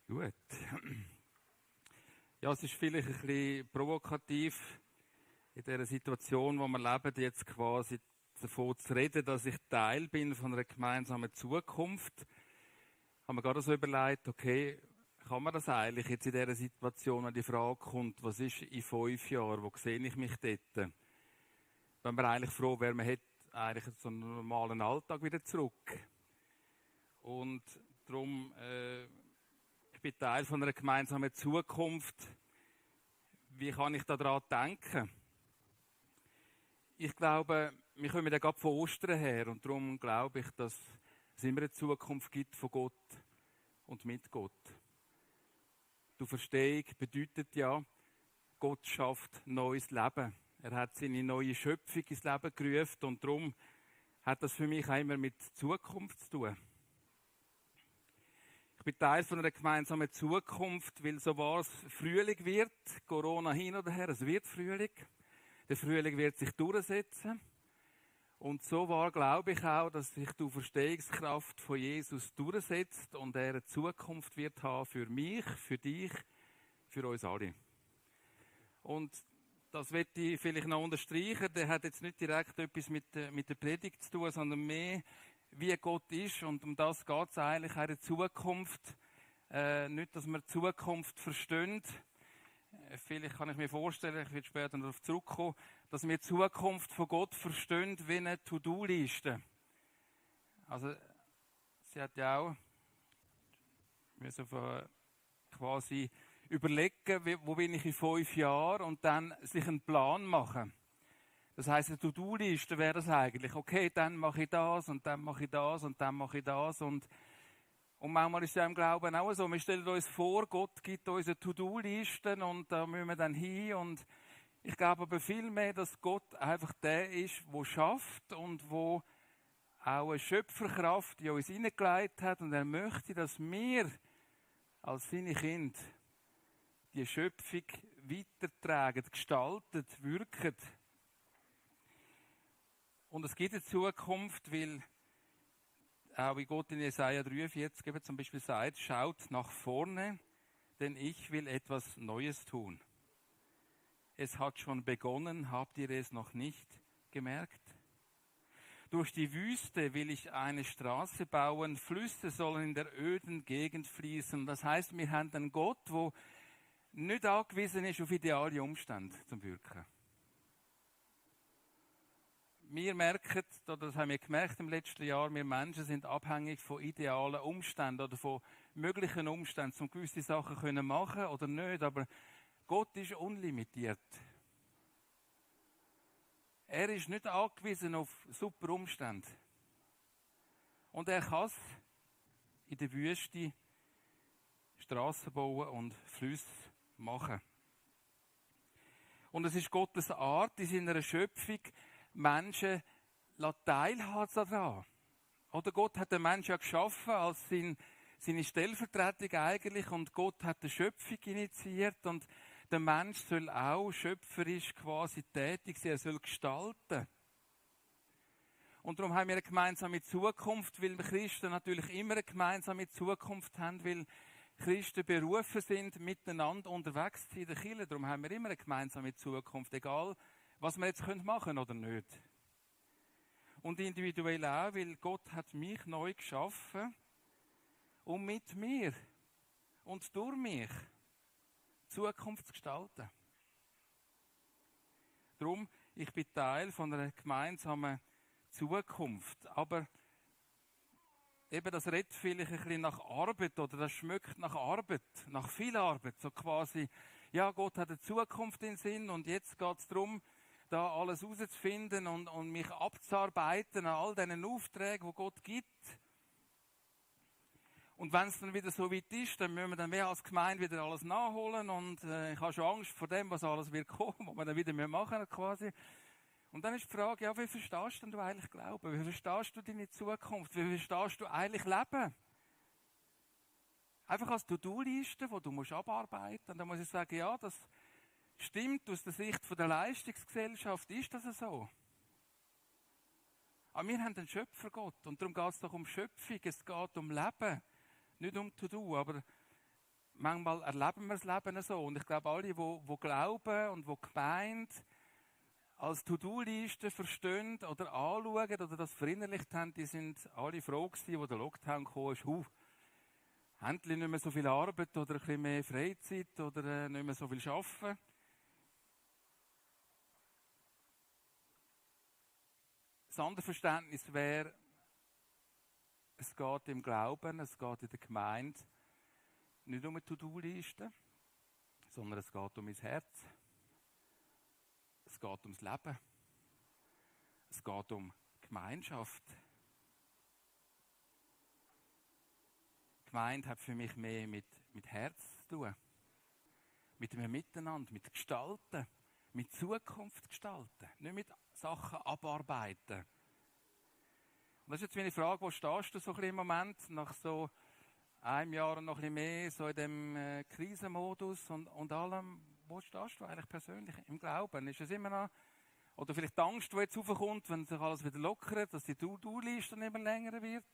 Gut. Ja, es ist vielleicht ein bisschen provokativ, in dieser Situation, wo wir leben, jetzt quasi davon zu reden, dass ich Teil bin von einer gemeinsamen Zukunft. Haben wir gerade so überlegt, okay, kann man das eigentlich jetzt in dieser Situation, wenn die Frage kommt, was ist in 5 Jahren, wo sehe ich mich dort? Wenn man eigentlich froh wäre, man hätte eigentlich so einen normalen Alltag wieder zurück. Und darum, ich bin Teil von einer gemeinsamen Zukunft. Wie kann ich daran denken? Ich glaube, wir kommen ja gerade von Ostern her und darum glaube ich, dass es immer eine Zukunft gibt von Gott und mit Gott. Die Verstehung bedeutet ja, Gott schafft neues Leben. Er hat seine neue Schöpfung ins Leben gerufen und darum hat das für mich auch immer mit Zukunft zu tun. Ich bin Teil von einer gemeinsamen Zukunft, weil so war es Frühling wird, Corona hin oder her, es wird Frühling. Der Frühling wird sich durchsetzen. Und so war, glaube ich auch, dass sich die Auferstehungskraft von Jesus durchsetzt und er eine Zukunft wird haben für mich, für dich, für uns alle. Und das möchte ich vielleicht noch unterstreichen. Der hat jetzt nicht direkt etwas mit der Predigt zu tun, sondern mehr, wie Gott ist. Und um das geht es eigentlich in der Zukunft. Nicht, dass wir die Zukunft verstehen. Vielleicht kann ich mir vorstellen, ich werde später darauf zurückkommen, dass wir die Zukunft von Gott verstehen wie eine To-Do-Liste. Also, sie hat ja auch müssen quasi überlegen, wo bin ich in 5 Jahren und dann sich einen Plan machen. Das heisst, eine To-Do-Liste wäre das eigentlich. Okay, dann mache ich das und dann mache ich das und dann mache ich das und manchmal ist es ja im Glauben auch so. Wir stellen uns vor, Gott gibt uns eine To-Do-Liste und da müssen wir dann hin. Und ich glaube aber viel mehr, dass Gott einfach der ist, der schafft und wo auch eine Schöpferkraft in uns hineingelegt hat. Und er möchte, dass wir als seine Kinder die Schöpfung weitertragen, gestalten, wirken. Und es gibt eine Zukunft, weil auch wie Gott in Jesaja 43 eben zum Beispiel sagt, schaut nach vorne, denn ich will etwas Neues tun. Es hat schon begonnen, habt ihr es noch nicht gemerkt? Durch die Wüste will ich eine Straße bauen, Flüsse sollen in der öden Gegend fließen. Das heißt, wir haben einen Gott, der nicht angewiesen ist auf ideale Umstände zum Wirken. Wir merken, oder das haben wir gemerkt im letzten Jahr, wir Menschen sind abhängig von idealen Umständen oder von möglichen Umständen, um gewisse Sachen können machen oder nicht. Aber Gott ist unlimitiert. Er ist nicht angewiesen auf super Umstände. Und er kann es in der Wüste Strassen bauen und Flüsse machen. Und es ist Gottes Art in seiner Schöpfung, Menschen teilhaben daran. Oder Gott hat den Menschen ja geschaffen als seine Stellvertretung eigentlich und Gott hat die Schöpfung initiiert und der Mensch soll auch schöpferisch quasi tätig sein, er soll gestalten. Und darum haben wir eine gemeinsame Zukunft, weil wir Christen natürlich immer eine gemeinsame Zukunft haben, weil Christen berufen sind, miteinander unterwegs zu sein in der Kirche. Darum haben wir immer eine gemeinsame Zukunft, egal was wir jetzt machen können oder nicht. Und individuell auch, weil Gott hat mich neu geschaffen, um mit mir und durch mich Zukunft zu gestalten. Darum, ich bin Teil von einer gemeinsamen Zukunft. Aber eben das redet vielleicht ein bisschen nach Arbeit oder das schmeckt nach Arbeit, nach viel Arbeit. So quasi, ja, Gott hat eine Zukunft in Sinn und jetzt geht es darum, da alles herauszufinden und mich abzuarbeiten an all diesen Aufträgen, die Gott gibt. Und wenn es dann wieder so weit ist, dann müssen wir dann als Gemeinde wieder alles nachholen und ich habe schon Angst vor dem, was alles wird kommen, was wir dann wieder machen quasi. Und dann ist die Frage, ja, wie verstehst du eigentlich Glauben? Wie verstehst du deine Zukunft? Wie verstehst du eigentlich Leben? Einfach als To-Do-Liste, die du abarbeiten musst. Und dann muss ich sagen, ja, das stimmt, aus der Sicht der Leistungsgesellschaft ist das so. Aber wir haben einen Schöpfergott und darum geht es doch um Schöpfung, es geht um Leben, nicht um To-Do. Aber manchmal erleben wir das Leben so. Und ich glaube, alle, die glauben und die Gemeinde als To-Do-Liste verstehen oder anschauen oder das verinnerlicht haben, die sind alle froh gewesen, wo der Lockdown kam, ist, endlich nicht mehr so viel Arbeit oder ein bisschen mehr Freizeit oder nicht mehr so viel Arbeiten. Das andere Verständnis wäre, es geht im Glauben, es geht in der Gemeinde nicht um eine To-Do-Liste, sondern es geht um mein Herz. Es geht ums Leben. Es geht um Gemeinschaft. Die Gemeinde hat für mich mehr mit Herz zu tun. Mit einem Miteinander, mit Gestalten, mit Zukunft gestalten. Nicht mit Sachen abarbeiten. Und das ist jetzt meine Frage, wo stehst du so ein bisschen im Moment, nach so einem Jahr und noch ein bisschen mehr, so in dem Krisenmodus und allem. Wo stehst du eigentlich persönlich im Glauben? Ist es immer noch, oder vielleicht die Angst, die jetzt raufkommt, wenn sich alles wieder lockert, dass die To-Do-Liste immer länger wird?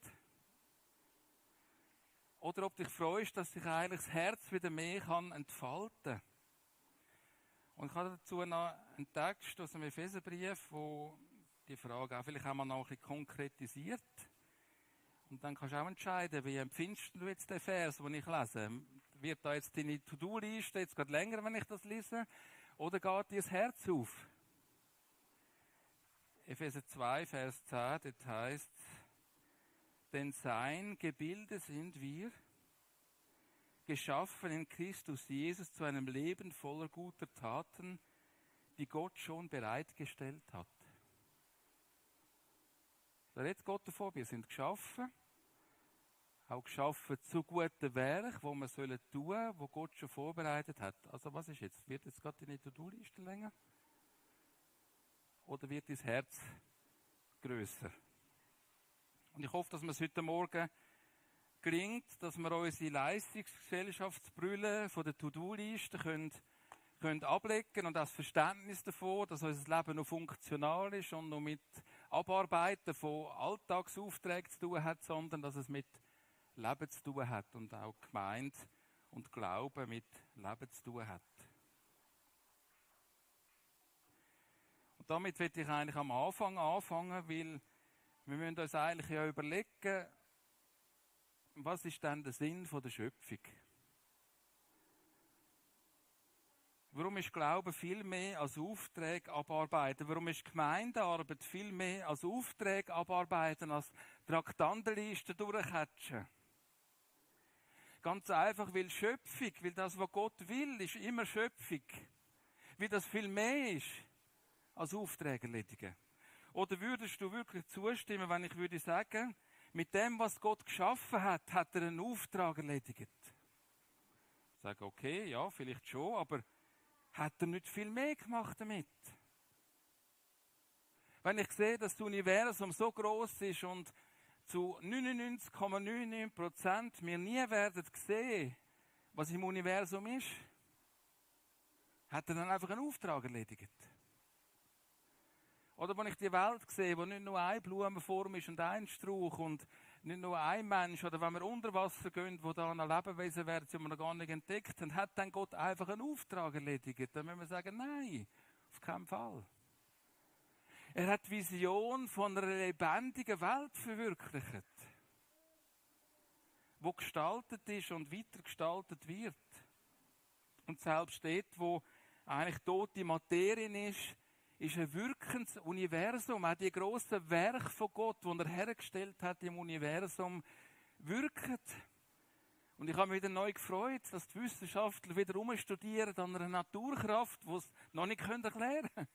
Oder ob du dich freust, dass sich eigentlich das Herz wieder mehr kann entfalten kann. Und ich habe dazu noch einen Text aus dem Epheserbrief, wo die Frage auch vielleicht einmal noch ein bisschen konkretisiert. Und dann kannst du auch entscheiden, wie empfindest du jetzt den Vers, den ich lese? Wird da jetzt deine To-Do-Liste jetzt gerade länger, wenn ich das lese? Oder geht dir das Herz auf? Epheser 2, Vers 10, das heißt, denn sein Gebilde sind wir, geschaffen in Christus Jesus zu einem Leben voller guter Taten, die Gott schon bereitgestellt hat. Da redet Gott davon, wir sind geschaffen, auch geschaffen zu guten Werken, die wir tun sollen, die Gott schon vorbereitet hat. Also was ist jetzt? Wird jetzt gerade die To-Do-Liste länger? Oder wird dein Herz grösser? Und ich hoffe, dass wir es heute Morgen gelingt, dass wir unsere Leistungsgesellschaftsbrille von der To-Do-Liste können ablegen und das Verständnis davon, dass unser Leben noch funktional ist und noch mit Abarbeiten von Alltagsaufträgen zu tun hat, sondern dass es mit Leben zu tun hat und auch Gemeinde und Glauben mit Leben zu tun hat. Und damit will ich eigentlich am Anfang anfangen, weil wir müssen uns eigentlich ja überlegen, was ist denn der Sinn der Schöpfung? Warum ist Glauben viel mehr als Aufträge abarbeiten? Warum ist Gemeindearbeit viel mehr als Aufträge abarbeiten, als Traktandenlisten durchhatschen? Ganz einfach, weil Schöpfung, weil das, was Gott will, ist immer Schöpfung. Weil das viel mehr ist als Aufträge erledigen. Oder würdest du wirklich zustimmen, wenn ich würde sagen, mit dem, was Gott geschaffen hat, hat er einen Auftrag erledigt? Ich sage, okay, ja, vielleicht schon, aber hat er nicht viel mehr gemacht damit? Wenn ich sehe, dass das Universum so groß ist und zu 99,99% wir nie werden sehen, was im Universum ist, hat er dann einfach einen Auftrag erledigt. Oder wenn ich die Welt sehe, wo nicht nur eine Blumenform ist und ein Strauch und nicht nur ein Mensch, oder wenn wir unter Wasser gehen, wo da noch Lebewesen werden, die wir noch gar nicht entdeckt haben, hat dann Gott einfach einen Auftrag erledigt. Dann müssen wir sagen, nein, auf keinen Fall. Er hat die Vision von einer lebendigen Welt verwirklicht, wo gestaltet ist und weitergestaltet wird. Und selbst dort, wo eigentlich tote Materie ist ein wirkendes Universum. Auch die grossen Werke von Gott, die er hergestellt hat im Universum, wirken. Und ich habe mich wieder neu gefreut, dass die Wissenschaftler wieder rumstudieren an einer Naturkraft, die es noch nicht erklären können.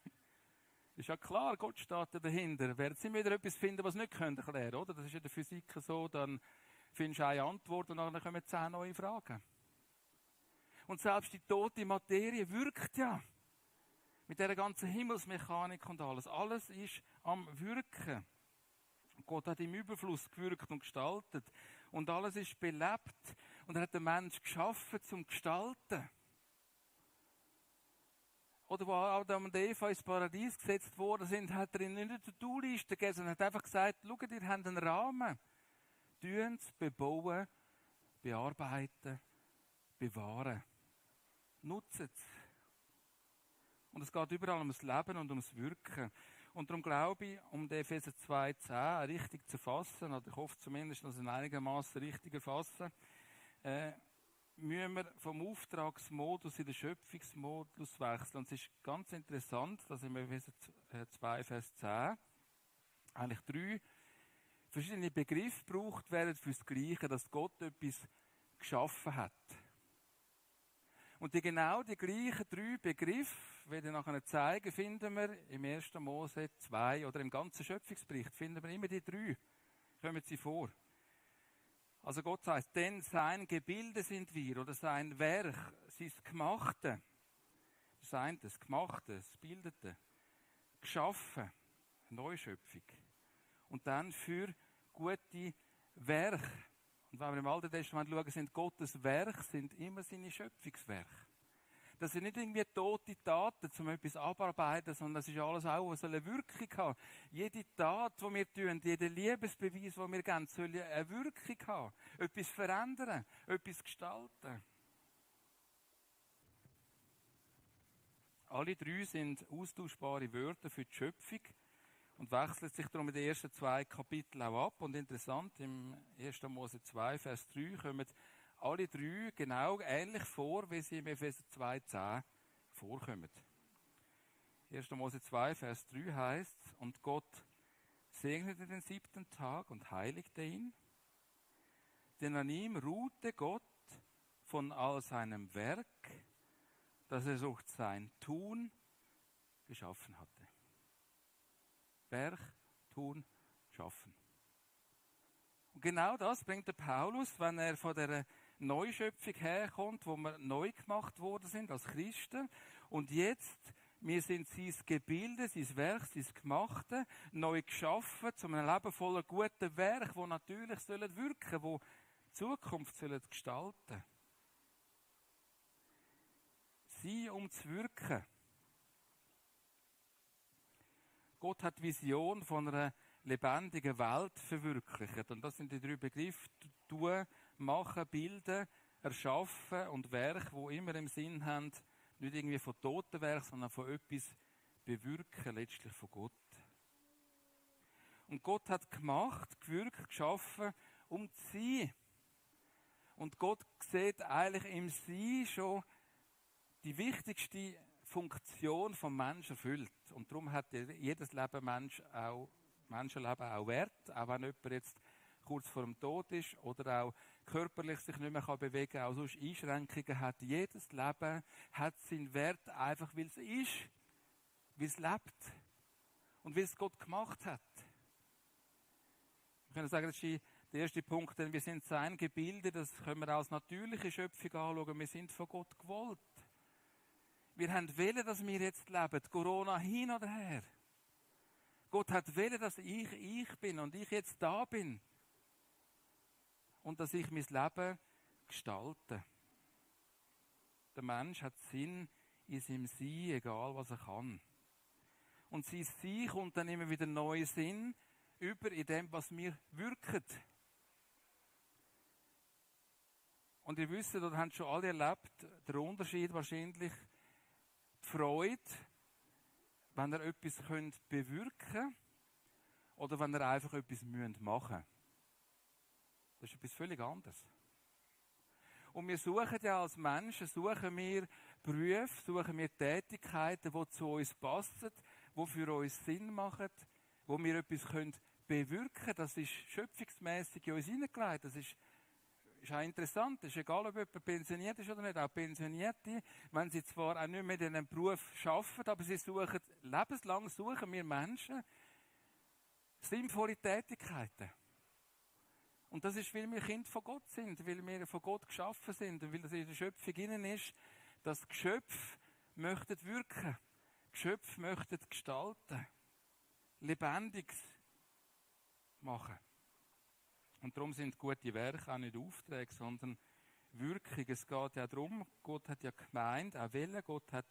Ist ja klar, Gott steht dahinter. Werden sie wieder etwas finden, was sie nicht erklären können, oder? Das ist in der Physik so, dann findest du eine Antwort und dann kommen 10 neue Fragen. Und selbst die tote Materie wirkt ja. Mit dieser ganzen Himmelsmechanik und alles. Alles ist am Wirken. Gott hat im Überfluss gewirkt und gestaltet. Und alles ist belebt. Und er hat den Menschen geschaffen zum Gestalten. Oder wo Adam und Eva ins Paradies gesetzt worden sind, hat er ihnen nicht eine To-Do-Liste gegeben, sondern hat einfach gesagt, schaut, ihr habt einen Rahmen. Tun es, bebauen, bearbeiten, bewahren. Nutzt es. Und es geht überall ums Leben und ums Wirken. Und darum glaube ich, um den Epheser 2,10 richtig zu fassen, oder ich hoffe zumindest, dass wir einigermaßen richtig erfassen, müssen wir vom Auftragsmodus in den Schöpfungsmodus wechseln. Und es ist ganz interessant, dass im Epheser 2, Vers 10 eigentlich 3 verschiedene Begriffe gebraucht werden für das Gleiche, dass Gott etwas geschaffen hat. Und genau die gleichen 3 Begriffe, werde ich nachher zeigen, finden wir im 1. Mose 2 oder im ganzen Schöpfungsbericht, finden wir immer die 3. Kommen sie vor. Also Gott sagt, denn sein Gebilde sind wir, oder sein Werk, sein Gemachte. Das Gemachte, das Bildete. Geschaffen, Neuschöpfung. Und dann für gute Werke. Und wenn wir im Alten Testament schauen, sind Gottes Werke sind immer seine Schöpfungswerke. Das sind nicht irgendwie tote Taten, um etwas abarbeiten, sondern das ist alles auch, was eine Wirkung hat. Jede Tat, die wir tun, jeder Liebesbeweis, den wir geben, soll eine Wirkung haben. Etwas verändern, etwas gestalten. Alle 3 sind austauschbare Wörter für die Schöpfung und wechseln sich darum in den ersten 2 Kapiteln auch ab. Und interessant, im 1. Mose 2, Vers 3 kommen alle 3 genau ähnlich vor, wie sie im Epheser 2,10 vorkommen. 1. Mose 2, Vers 3 heißt: Und Gott segnete den 7. Tag und heiligte ihn, denn an ihm ruhte Gott von all seinem Werk, das er durch sein Tun geschaffen hatte. Werk, Tun, Schaffen. Und genau das bringt der Paulus, wenn er von der Neuschöpfung herkommt, wo wir neu gemacht worden sind als Christen. Und jetzt, wir sind sein Gebilde, sein Werk, sein Gemachte, neu geschaffen, zu einem Leben voller guter Werk, wo natürlich sollen wirken, wo die Zukunft sollen gestalten. Sie um zu wirken. Gott hat die Vision von einer lebendigen Welt verwirklicht. Und das sind die 3 Begriffe: tun, machen, bilden, erschaffen und Werk, wo immer im Sinn haben, nicht irgendwie von toten Werk, sondern von etwas bewirken, letztlich von Gott. Und Gott hat gemacht, gewirkt, geschaffen, um zu sein. Und Gott sieht eigentlich im Sein schon die wichtigste Funktion vom Menschen erfüllt. Und darum hat jedes Menschenleben auch Wert, auch wenn jemand jetzt kurz vor dem Tod ist oder auch körperlich sich nicht mehr bewegen kann, auch sonst Einschränkungen hat. Jedes Leben hat seinen Wert einfach, weil es ist, weil es lebt und weil es Gott gemacht hat. Wir können sagen, das ist der erste Punkt, denn wir sind sein Gebilde, das können wir als natürliche Schöpfung anschauen, wir sind von Gott gewollt. Wir haben wollen, dass wir jetzt leben, Corona hin oder her. Gott hat wollen, dass ich bin und ich jetzt da bin. Und dass ich mein Leben gestalte. Der Mensch hat Sinn in seinem Sein, egal was er kann. Und sein Sein kommt dann immer wieder neuen Sinn über in dem, was wir wirken. Und ihr wisst, oder habt schon alle erlebt, der Unterschied wahrscheinlich, die Freude, wenn ihr etwas bewirken könnt oder wenn ihr einfach etwas machen müsst. Das ist etwas völlig anderes. Und wir suchen ja als Menschen, suchen wir Berufe, suchen wir Tätigkeiten, die zu uns passen, die für uns Sinn machen, wo wir etwas bewirken können. Das ist schöpfungsmässig in uns hineingelegt. Das ist auch interessant. Es ist egal, ob jemand pensioniert ist oder nicht. Auch Pensionierte, wenn sie zwar auch nicht mehr in einem Beruf arbeiten, aber sie suchen, lebenslang suchen wir Menschen sinnvolle Tätigkeiten. Und das ist, weil wir Kinder von Gott sind, weil wir von Gott geschaffen sind und weil das in der Schöpfung innen ist, dass Geschöpfe möchten wirken, Geschöpfe möchten gestalten, Lebendiges machen. Und darum sind gute Werke auch nicht Aufträge, sondern Wirkung. Es geht ja darum, Gott hat ja gemeint, auch wollen, Gott hat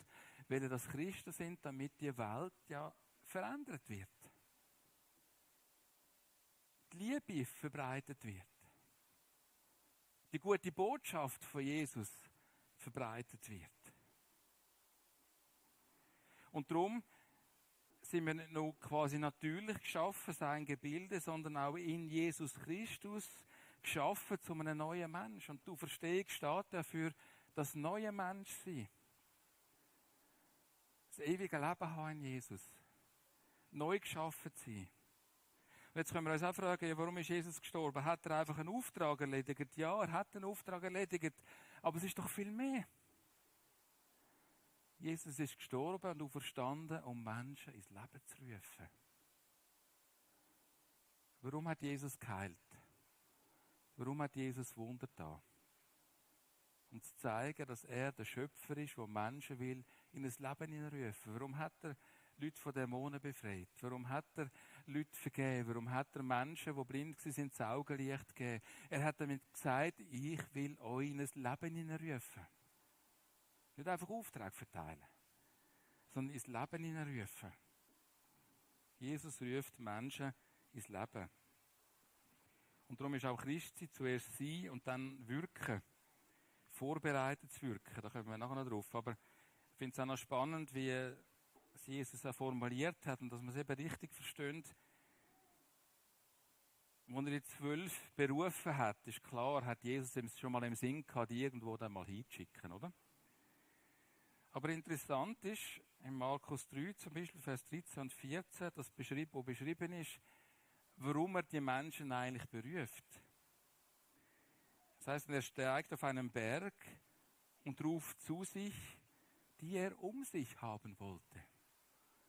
wollen, dass Christen sind, damit die Welt ja verändert wird. Die Liebe verbreitet wird. Die gute Botschaft von Jesus verbreitet wird. Und darum sind wir nicht nur quasi natürlich geschaffen, sein Gebilde, sondern auch in Jesus Christus geschaffen zu einem neuen Mensch. Und du verstehst, steht dafür, das neue Menschsein. Das ewige Leben haben in Jesus. Neu geschaffen sein. Und jetzt können wir uns auch fragen, warum ist Jesus gestorben? Hat er einfach einen Auftrag erledigt? Ja, er hat einen Auftrag erledigt, aber es ist doch viel mehr. Jesus ist gestorben und auferstanden, um Menschen ins Leben zu rufen. Warum hat Jesus geheilt? Warum hat Jesus Wunder getan? Um zu zeigen, dass er der Schöpfer ist, der Menschen will in ein Leben hineinrufen. Warum hat er Leute von Dämonen befreit? Warum hat er Leute vergeben? Warum hat er Menschen, die blind waren, das Augenlicht gegeben? Er hat damit gesagt, ich will euch in ein Leben hineinrufen. Nicht einfach Auftrag verteilen, sondern ins Leben hineinrufen. Jesus ruft Menschen ins Leben. Und darum ist auch Christi zuerst sein und dann wirken. Vorbereitet zu wirken. Da kommen wir nachher noch drauf. Aber ich finde es auch noch spannend, wie es Jesus auch formuliert hat und dass man es eben richtig versteht. Als er die 12 berufen hat, ist klar, hat Jesus schon mal im Sinn gehabt, die irgendwo dann mal hinzuschicken, oder? Aber interessant ist, in Markus 3 zum Beispiel, Vers 13 und 14, wo beschrieben ist, warum er die Menschen eigentlich beruft. Das heisst, er steigt auf einen Berg und ruft zu sich, die er um sich haben wollte.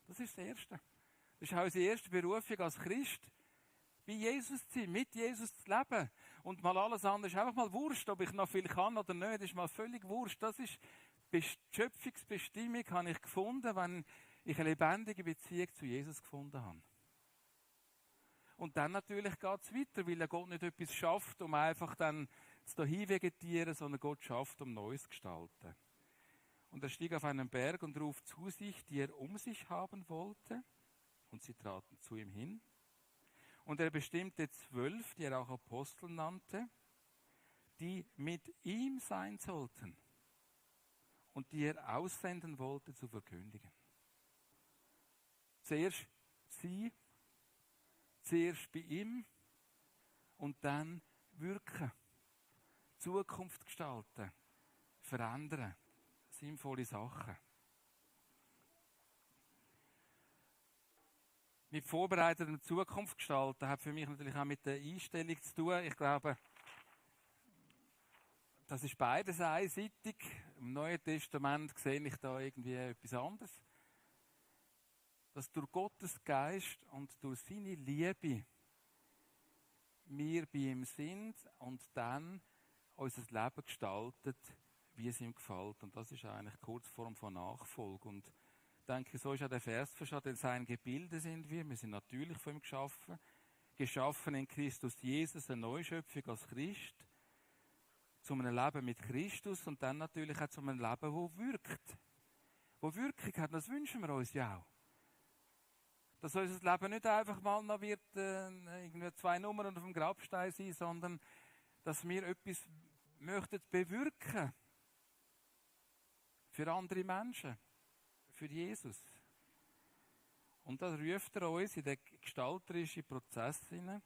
Das ist das Erste. Das ist auch unsere erste Berufung als Christ, bei Jesus zu sein, mit Jesus zu leben. Und mal alles andere ist einfach mal wurscht, ob ich noch viel kann oder nicht, ist mal völlig wurscht. Das ist die Schöpfungsbestimmung, habe ich gefunden, wenn ich eine lebendige Beziehung zu Jesus gefunden habe. Und dann natürlich geht es weiter, weil Gott nicht etwas schafft, um einfach dann zu vegetieren, sondern Gott schafft, um Neues zu gestalten. Und er stieg auf einen Berg und ruft zu sich, die er um sich haben wollte. Und sie traten zu ihm hin. Und er bestimmte 12, die er auch Apostel nannte, die mit ihm sein sollten und die er aussenden wollte, zu verkündigen. Zuerst sie, zuerst bei ihm und dann wirken, Zukunft gestalten, verändern, sinnvolle Sachen. Mit vorbereitetem Zukunft gestalten hat für mich natürlich auch mit der Einstellung zu tun. Ich glaube, das ist beides einseitig. Im Neuen Testament sehe ich da irgendwie etwas anderes. Dass durch Gottes Geist und durch seine Liebe wir bei ihm sind und dann unser Leben gestaltet, wie es ihm gefällt. Und das ist eigentlich die Kurzform von Nachfolge. Und ich denke, so ist auch der Vers verstanden, denn sein Gebilde sind wir sind natürlich von ihm geschaffen in Christus Jesus, eine Neuschöpfung als Christ, zu einem Leben mit Christus und dann natürlich auch zu einem Leben, das wirkt. Wo Wirkung hat, das wünschen wir uns ja auch. Dass unser Leben nicht einfach mal noch wird, irgendwie 2 Nummern auf dem Grabstein sein, sondern dass wir etwas möchten bewirken. Für andere Menschen. Für Jesus. Und das ruft er uns in den gestalterischen Prozess hinein,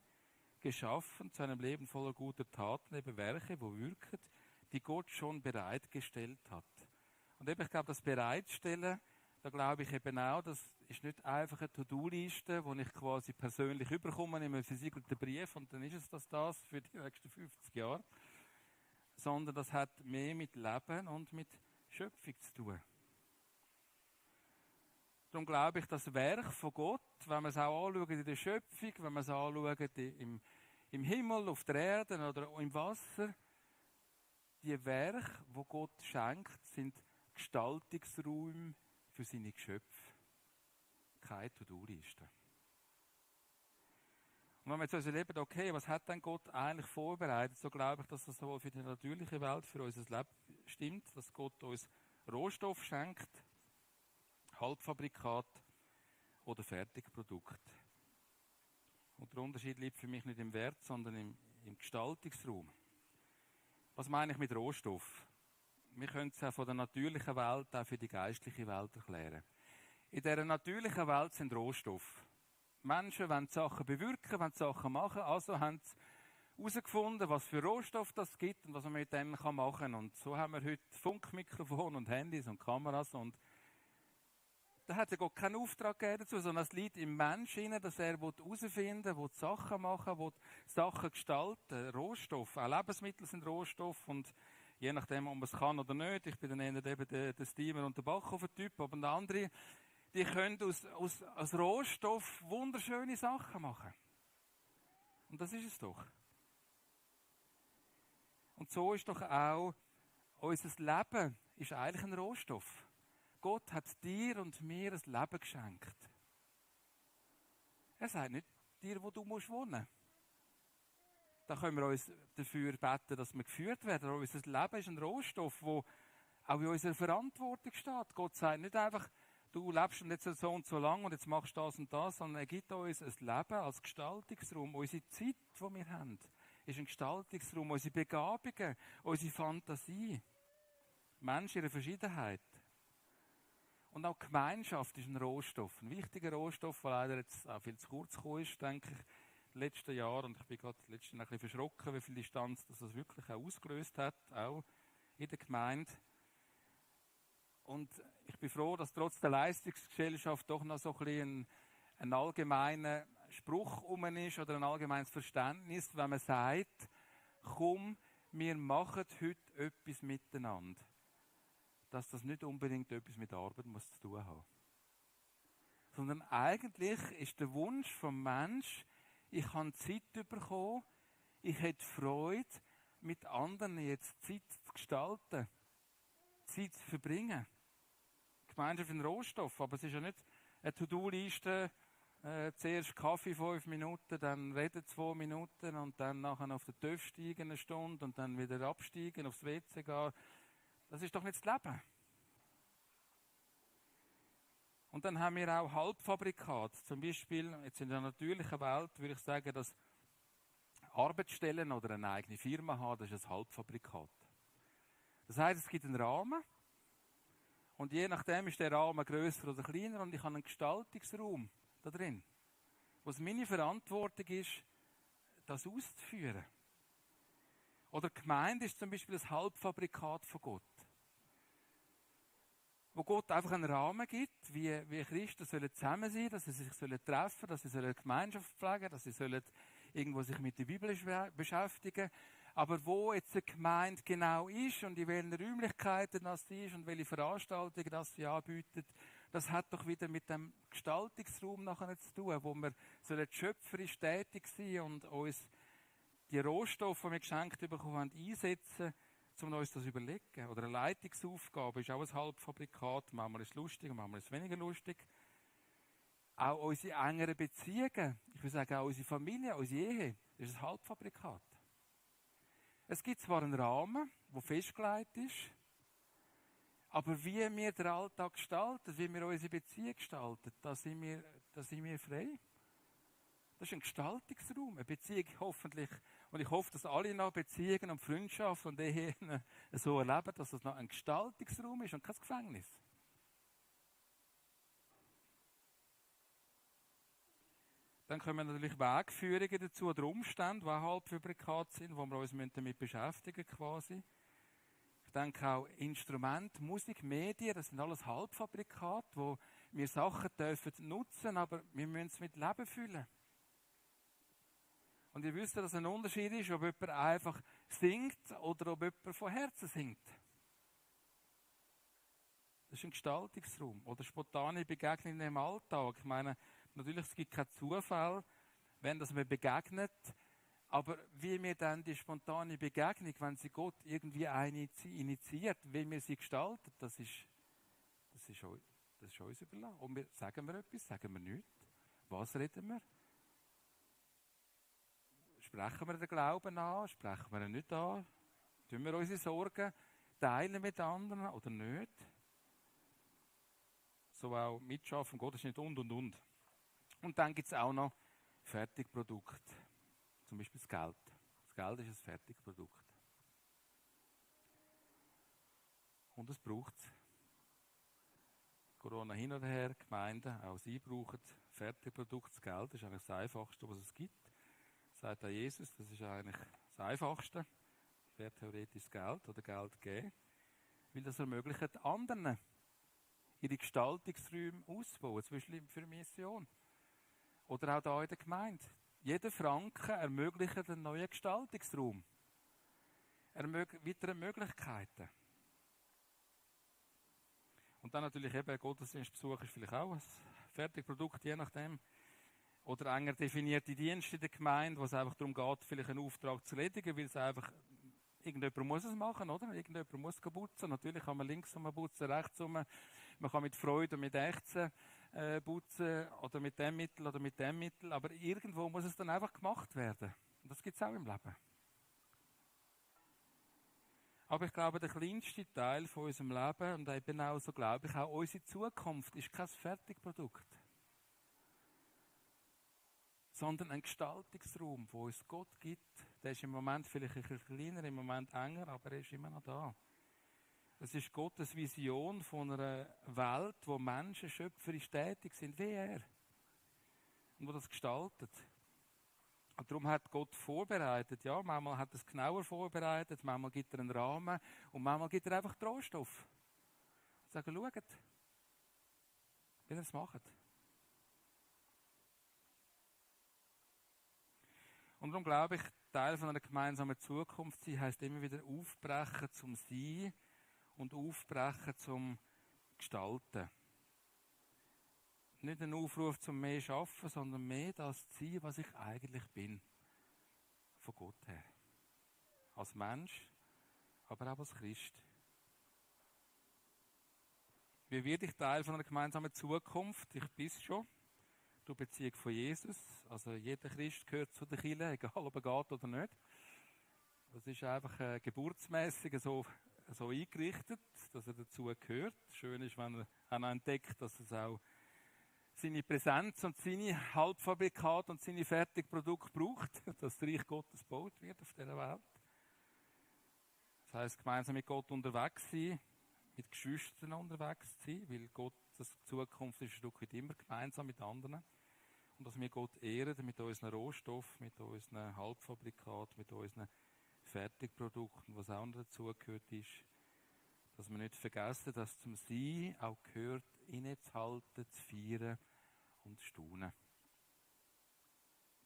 geschaffen zu einem Leben voller guter Taten, eben Werke, die wirken, die Gott schon bereitgestellt hat. Und eben, ich glaube, das Bereitstellen, da glaube ich eben auch, das ist nicht einfach eine To-Do-Liste, die ich quasi persönlich überkomme in einem versiegelten Brief und dann ist es das für die nächsten 50 Jahre. Sondern das hat mehr mit Leben und mit Schöpfung zu tun. Darum glaube ich, das Werk von Gott, wenn wir es auch anschauen in der Schöpfung, wenn wir es anschauen im Himmel, auf der Erde oder im Wasser, die Werke, die Gott schenkt, sind Gestaltungsräume für seine Geschöpfe. Keine To-Do-Liste. Und wenn wir jetzt also leben, okay, was hat denn Gott eigentlich vorbereitet, so glaube ich, dass das sowohl für die natürliche Welt, für unser Leben stimmt, dass Gott uns Rohstoff schenkt, Halbfabrikat oder Fertigprodukt. Und der Unterschied liegt für mich nicht im Wert, sondern im Gestaltungsraum. Was meine ich mit Rohstoff? wir können es auch von der natürlichen Welt auch für die geistliche Welt erklären. In dieser natürlichen Welt sind Rohstoffe. Menschen wollen Sachen bewirken, wollen Sachen machen, also haben sie herausgefunden, was für Rohstoffe das gibt und was man mit dem machen kann. Und so haben wir heute Funkmikrofone und Handys und Kameras. Und da hat ja Gott keinen Auftrag gegeben dazu, sondern es liegt im Menschen, dass er herausfinden will, Sachen machen will, Sachen gestalten. Rohstoffe, auch Lebensmittel sind Rohstoffe. Und je nachdem, ob man es kann oder nicht, ich bin dann eher eben der Steamer- und der Backofentyp, aber der andere, die können aus Rohstoff wunderschöne Sachen machen. Und das ist es doch. Und so ist doch auch unser Leben ist eigentlich ein Rohstoff. Gott hat dir und mir ein Leben geschenkt. Er sagt nicht dir, wo du wohnen musst. Da können wir uns dafür beten, dass wir geführt werden. Aber unser Leben ist ein Rohstoff, der auch in unserer Verantwortung steht. Gott sagt nicht einfach, du lebst jetzt so und so lang und jetzt machst du das und das, sondern er gibt uns ein Leben als Gestaltungsraum. Unsere Zeit, die wir haben, ist ein Gestaltungsraum. Unsere Begabungen, unsere Fantasie. Mensch in ihrer Verschiedenheit. Und auch Gemeinschaft ist ein Rohstoff. Ein wichtiger Rohstoff, der leider jetzt auch viel zu kurz gekommen ist, denke ich, in den letzten Jahren. Und ich bin gerade letztens ein bisschen verschrocken, wie viel Distanz das wirklich auch ausgelöst hat, auch in der Gemeinde. Und ich bin froh, dass trotz der Leistungsgesellschaft doch noch so ein bisschen ein allgemeiner Spruch ist oder ein allgemeines Verständnis, wenn man sagt, komm, wir machen heute etwas miteinander. Dass das nicht unbedingt etwas mit Arbeit muss zu tun haben. Sondern eigentlich ist der Wunsch vom Mensch, ich habe Zeit bekommen, ich hätte Freude, mit anderen jetzt Zeit zu gestalten, Zeit zu verbringen. Gemeinschaft ist ein Rohstoff, aber es ist ja nicht eine To-Do-Liste, zuerst Kaffee 5 Minuten, dann reden 2 Minuten und dann nachher auf den TÜV steigen 1 Stunde und dann wieder absteigen, aufs WC gehen. Das ist doch nicht das Leben. Und dann haben wir auch Halbfabrikate. Zum Beispiel, jetzt in der natürlichen Welt würde ich sagen, dass Arbeitsstellen oder eine eigene Firma haben, das ist ein Halbfabrikat. Das heisst, es gibt einen Rahmen und je nachdem ist der Rahmen grösser oder kleiner und ich habe einen Gestaltungsraum da drin, wo es meine Verantwortung ist, das auszuführen. Oder die Gemeinde ist zum Beispiel ein Halbfabrikat von Gott. Wo Gott einfach einen Rahmen gibt, wie Christen sollen zusammen sein, dass sie sich treffen sollen, dass sie eine Gemeinschaft pflegen, dass sie irgendwo sich mit der Bibel beschäftigen. Aber wo jetzt eine Gemeinde genau ist und in welchen Räumlichkeiten das sie ist und welche Veranstaltungen das sie anbietet, das hat doch wieder mit dem Gestaltungsraum nachher zu tun, wo wir schöpferisch tätig sein und uns die Rohstoffe, die wir geschenkt bekommen haben, einsetzen, um uns das zu überlegen. Oder eine Leitungsaufgabe ist auch ein Halbfabrikat. Manchmal ist es lustig, manchmal ist es weniger lustig. Auch unsere engeren Beziehungen, ich würde sagen auch unsere Familie, unsere Ehe, ist ein Halbfabrikat. Es gibt zwar einen Rahmen, der festgelegt ist, aber wie wir den Alltag gestalten, wie wir unsere Beziehung gestalten, da sind wir frei. Das ist ein Gestaltungsraum, eine Beziehung hoffentlich. Und ich hoffe, dass alle noch Beziehungen und Freundschaften und Ehen so erleben, dass es noch ein Gestaltungsraum ist und kein Gefängnis. Dann kommen natürlich Wegführungen dazu oder Umstände, die Halbfabrikat sind, wo wir uns damit beschäftigen quasi. Ich denke auch Instrumente, Musik, Medien, das sind alles Halbfabrikate, wo wir Sachen dürfen nutzen, aber wir müssen es mit Leben füllen. Und ihr wisst ja, dass ein Unterschied ist, ob jemand einfach singt oder ob jemand von Herzen singt. Das ist ein Gestaltungsraum. Oder spontane Begegnungen im Alltag. Ich meine, natürlich, es gibt keinen Zufall, wenn das mir begegnet. Aber wie wir dann die spontane Begegnung, wenn sie Gott irgendwie initiiert, wie wir sie gestalten, das ist uns überlassen. Und sagen wir etwas, sagen wir nichts. Was reden wir? Sprechen wir den Glauben an? Sprechen wir ihn nicht an? Tun wir unsere Sorgen teilen mit anderen oder nicht? So auch mitschaffen, Gott ist nicht und. Und dann gibt es auch noch Fertigprodukte. Zum Beispiel das Geld. Das Geld ist ein Fertigprodukt. Und es braucht es. Corona hin oder her, Gemeinden, auch sie brauchen Fertigprodukte, das Geld, das ist eigentlich das Einfachste, was es gibt. Sagt auch Jesus, das ist eigentlich das Einfachste. Wäre theoretisch Geld oder Geld geben. Weil das ermöglicht anderen, ihre Gestaltungsräume auszubauen, zum Beispiel für eine Mission. Oder auch hier in der Gemeinde. Jeder Franken ermöglicht einen neuen Gestaltungsraum. Weitere Möglichkeiten. Und dann natürlich eben, Gottesdienstbesuch ist vielleicht auch ein Fertigprodukt, je nachdem. Oder enger definierte Dienste in der Gemeinde, wo es einfach darum geht, vielleicht einen Auftrag zu erledigen, weil es einfach, irgendjemand muss es machen, oder? Irgendjemand muss putzen. Natürlich kann man links rum putzen, rechts rum. Man kann mit Freude und mit Ächzen putzen, oder mit dem Mittel oder mit dem Mittel. Aber irgendwo muss es dann einfach gemacht werden. Und das gibt es auch im Leben. Aber ich glaube, der kleinste Teil von unserem Leben, und eben auch so glaube ich, auch unsere Zukunft, ist kein Fertigprodukt. Sondern ein Gestaltungsraum, wo uns Gott gibt. Der ist im Moment vielleicht ein bisschen kleiner, im Moment enger, aber er ist immer noch da. Es ist Gottes Vision von einer Welt, wo Menschen schöpferisch tätig sind, wie er. Und wo das gestaltet. Und darum hat Gott vorbereitet, ja, manchmal hat er es genauer vorbereitet, manchmal gibt er einen Rahmen und manchmal gibt er einfach Rohstoff. Und sagen, schaut, wie ihr es macht. Und darum glaube ich, Teil von einer gemeinsamen Zukunft sein heisst immer wieder aufbrechen zum Sein und aufbrechen zum Gestalten. Nicht ein Aufruf zum mehr Schaffen, sondern mehr das zu sein, was ich eigentlich bin. Von Gott her. Als Mensch, aber auch als Christ. Wie werde ich Teil von einer gemeinsamen Zukunft? Ich bin es schon. Durch Beziehung von Jesus. Also jeder Christ gehört zu der Kirche, egal ob er geht oder nicht. Das ist einfach geburtsmässig so eingerichtet, dass er dazu gehört. Schön ist, wenn er auch entdeckt, dass es auch seine Präsenz und seine Halbfabrikate und seine Fertigprodukte braucht, dass das Reich Gottes gebaut wird auf dieser Welt. Das heisst, gemeinsam mit Gott unterwegs sein, mit Geschwistern unterwegs sein, weil Gottes Zukunft ist ein Stück weit immer gemeinsam mit anderen. Und dass wir Gott ehren mit unseren Rohstoffen, mit unseren Halbfabrikaten, mit unseren Fertigprodukten, was auch noch dazugehört ist. Dass wir nicht vergessen, dass zum Sein auch gehört, innezuhalten, zu feiern und zu staunen.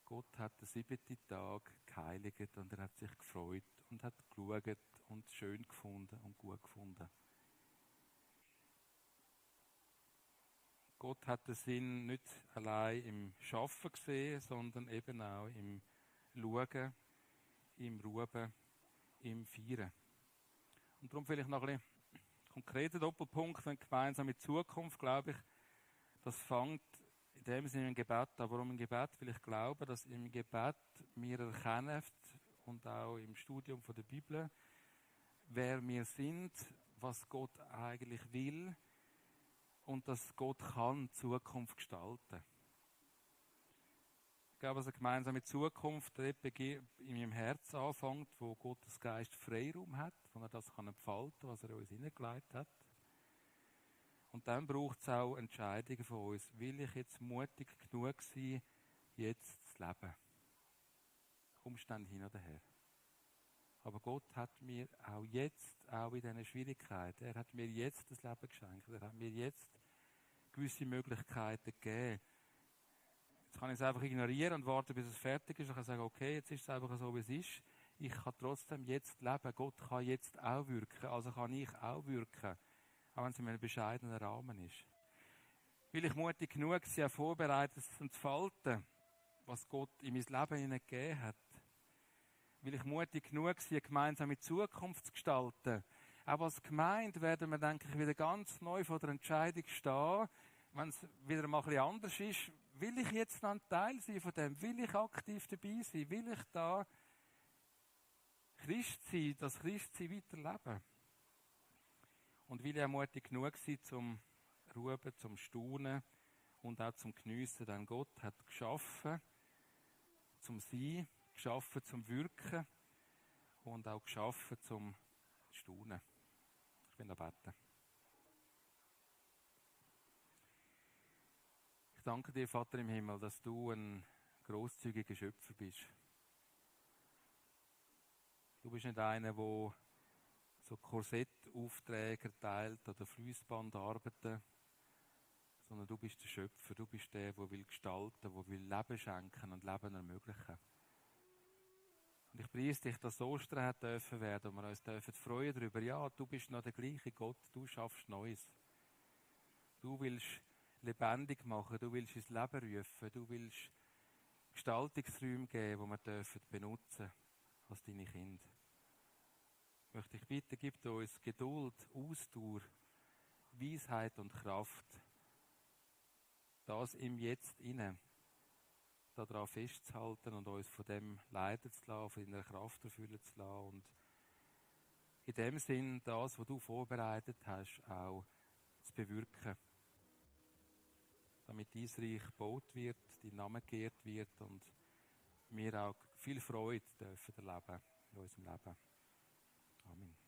Gott hat den 7. Tag geheiligt und er hat sich gefreut und hat geschaut und schön gefunden und gut gefunden. Gott hat den Sinn nicht allein im Schaffen gesehen, sondern eben auch im Schauen, im Ruhen, im Feiern. Und darum vielleicht noch ein bisschen konkreter Doppelpunkt, wenn gemeinsame Zukunft, glaube ich, das fängt in dem Sinne im Gebet an. Warum im Gebet? Weil ich glaube, dass im Gebet wir erkennen und auch im Studium von der Bibel, wer wir sind, was Gott eigentlich will und dass Gott kann Zukunft gestalten. Ich glaube, dass eine gemeinsame Zukunft dort in meinem Herz anfängt, wo Gottes Geist Freiraum hat, wo er das entfalten kann, was er uns hineingelegt hat. Und dann braucht es auch Entscheidungen von uns. Will ich jetzt mutig genug sein, jetzt zu leben? Umstände hin oder her. Aber Gott hat mir auch jetzt, auch in diesen Schwierigkeiten, er hat mir jetzt das Leben geschenkt. Er hat mir jetzt gewisse Möglichkeiten gegeben. Jetzt kann ich es einfach ignorieren und warten, bis es fertig ist. Ich kann sagen, okay, jetzt ist es einfach so, wie es ist. Ich kann trotzdem jetzt leben. Gott kann jetzt auch wirken. Also kann ich auch wirken. Auch wenn es in einem bescheidenen Rahmen ist. Will ich mutig genug sein, vorbereitet zu entfalten, was Gott in mein Leben hineingegeben hat. Will ich mutig genug sein, eine gemeinsame Zukunft zu gestalten. Auch als Gemeinde werden wir, denke ich, wieder ganz neu vor der Entscheidung stehen, wenn es wieder mal ein bisschen anders ist. Will ich jetzt noch ein Teil sein von dem? Will ich aktiv dabei sein? Will ich da Christ sein, das Christsein weiterleben? Und will ich auch mutig genug sein, zum Ruhen, zum Staunen und auch zum Geniessen, denn Gott hat geschaffen zum Sein, geschaffen zum Wirken und auch geschaffen zum Staunen. Ich bin da beten. danke dir, Vater im Himmel, dass du ein grosszügiger Schöpfer bist. Du bist nicht einer, der so Korsettaufträge erteilt oder Fließbandarbeiten, sondern du bist der Schöpfer. Du bist der will gestalten, der will Leben schenken und Leben ermöglichen. Und ich preise dich, dass Ostern hat dürfen werden und wir uns dürfen freuen darüber. Ja, du bist noch der gleiche Gott, du schaffst Neues. Du willst lebendig machen, du willst ins Leben rufen, du willst Gestaltungsräume geben, die wir dürfen benutzen als deine Kinder. Ich möchte dich bitten, gib uns Geduld, Ausdauer, Weisheit und Kraft, das im Jetzt inne daran festzuhalten und uns von dem leiten zu lassen, von deiner Kraft erfüllen zu lassen und in dem Sinn das, was du vorbereitet hast, auch zu bewirken, damit dein Reich gebaut wird, dein Name geehrt wird und wir auch viel Freude dürfen erleben in unserem Leben. Amen.